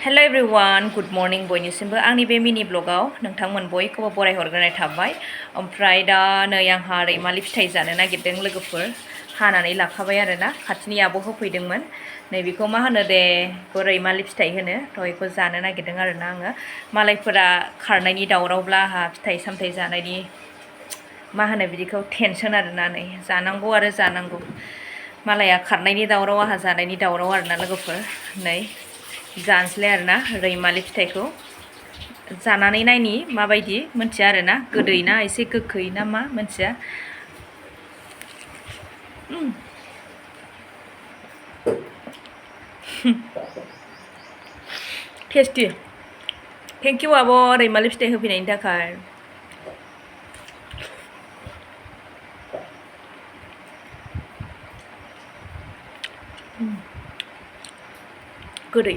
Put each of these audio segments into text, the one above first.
Hello everyone good morning बयनिसिमबो आंनि बे मिनि ब्लगाव नोंथांमोन बयखौबो बरायहरग्रोनाय थाबाय ओमफ्राय दा नै आंहा रैमालि फिथाइ जानो नागिरदों लोगोफोर हानानै लाखाबाय आरोना खाथिनि आब' होफैदोंमोन नै बेखौ मा होनो दे बेखौ रैमालि फिथाइ होनो थ' बेखौ जानो नागिरदों आरोना आङो मालायफोरा खारनायनि दावरावब्ला आंहा फिथाइ सामथाइ जानायनि मा होनो बिदिखौ टेनसन आरोना नै जानांगौ आरो जानांगौ मालाया खारनायनि दावराव आंहा जानायनि दावराव आरोना लोगोफोर नै जानोसैलाय आरोना रैमालि फिथाइखौ जानानै नायनि माबायदि मोनथिया आरोना गोदै ना एसे गोखै ना मा मोनथिया टेस्टि थेंक इउ आब' रैमालि फिथाइ होफैनायनि थाखाय गोदै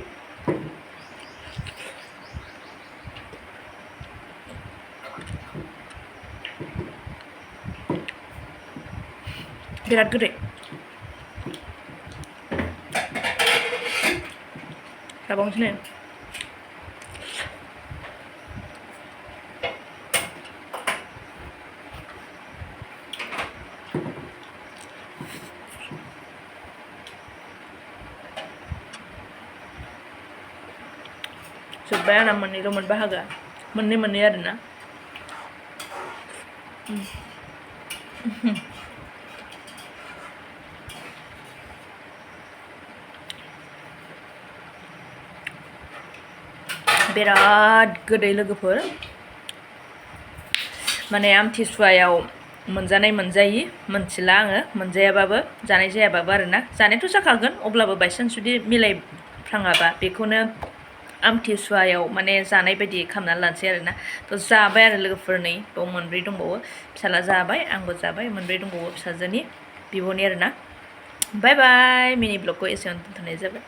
बिराद गोदै जाबावनोसै नै जोब्बाय आंना मोननैल' बाहागोआ मोननै आरोना बिराद गोदै लोगोफोर माने आमथिसुवायाव मोनजानाय मोनजायि मोनथिला आङो मोनजायाबाबो जानाय जायाबाबो आरोना जानायथ' जाखागोन अब्लाबो बायसान्स जुदि मिलायफ्लाङाबा बेखौनो आमथिसुवायाव माने जानाय बायदि खालामनानै लानोसै आरोना थ' जाबाय आरो लोगोफोर नै थ' मोनब्रै दंबावो फिसाला जाबाय आंबो जाबाय मोनब्रै दंबावो फिसाजोनि बिब'नि आरोना बाय बाय मिनि ब्लगखौ एसेयावनो दोनथ'नाय जाबाय।